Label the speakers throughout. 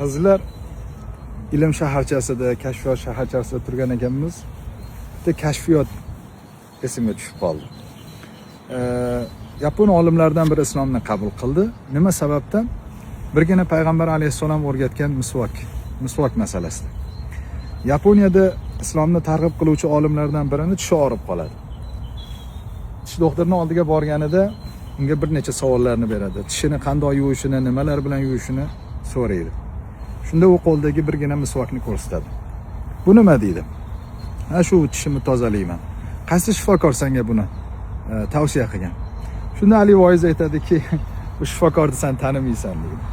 Speaker 1: Azizlar, ilm shaharchasida, kashfiyot shaharchasida turgan ekanmiz. Bitta kashfiyot esimga tushib qoldi. Yapon olimlaridan biri islomni qabul qildi. Nima sababdan? Birgina payg'ambar alayhissalom o'rgatgan misvok masalasida. Yaponiyada islomni targ'ib qiluvchi olimlardan birini tishi og'rib qoladi. Tish doktorini oldiga borganida unga bir necha savollarni beradi. Tishini qanday yuvishini, nimalar bilan yuvishini so'raydi. Shunda u qo'ldagi birgina misvokni ko'rsatadi. "Bu nima?" deydi. "Ha, shu tishimni tozalayman." "Qaysi shifokor senga buni tavsiya qilgan?" Shunda Ali Voiz aytadiki, "Bu shifokorni sen tanimaysan", deydi.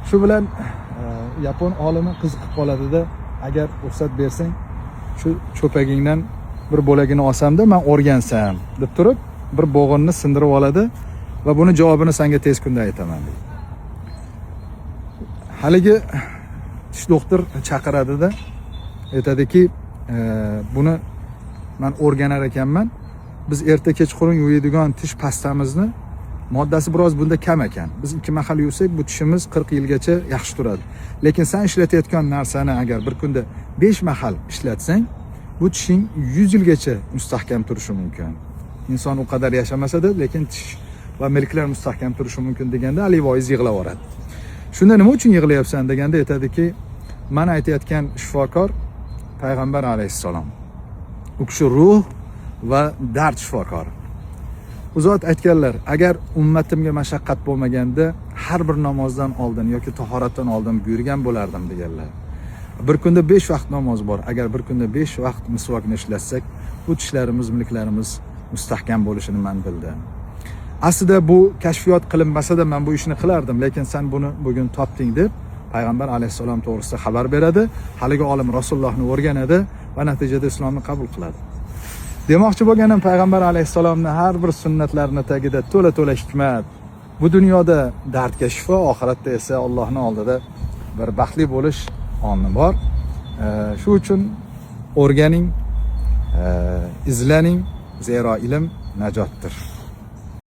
Speaker 1: Shu bilan yapon olimi qiziqib qoladida, "Agar ruxsat bersang, shu cho'pagingdan bir bo'lagini olsamda, man o'rgansam", deb turib, bir bo'g'inni sindirib oladi va "Buni javobini senga tez kunda aytaman", deydi. Haligi tish doktor chaqiradida aytadiki, "Buni man o'rganar ekanman, biz erta kechqurun yuvadigan tish pastamizni moddasi biroz bunda kam ekan. Biz ikki mahal yuvsak, bu tishimiz 40 yilgacha yaxshi turadi. Lekin sen ishlatayotgan narsani agar bir kunda 5 mahal ishlatsang, bu tishing 100 yilgacha mustahkam turishi mumkin. Inson u qadar yashamasada, lekin tish va milklar mustahkam turishi mumkin", deganda Ali Voiz yig'lab yuboradi. Shunda "Nima uchun yig'layapsan?" deganda aytadiki, "Man aytayotgan shifokor payg'ambar alayhissalom. U kishi ruh va dard shifokori. U zot aytganlar, agar ummatimga mashaqqat bo'lmaganda, har bir namozdan oldin yoki tahoratdan oldin buyurgan bo'lardim", deganlar. "Bir kunda 5 vaqt namoz bor. Agar bir kunda 5 vaqt misvokni ishlatsak, bu tishlarimiz, milklarimiz mustahkam bo'lishini man bildim. Aslida bu kashfiyot qilinmasa-da, man bu ishni qilardim, lekin sen buni bugun topding", deb payg'ambar alayhissalom to'g'risida xabar beradi. Haligi olim Rasulullohni o'rganadi va natijada islomni qabul qiladi. Demoqchi bo'lganim, payg'ambar alayhissalomni har bir sunnatlarini tagida to'la-to'la hikmat. Bu dunyoda dardga shifo, oxiratda esa Allohning oldida bir baxtli bo'lish onni bor. Shu uchun o'rganing, izlaning, zero ilm najotdir.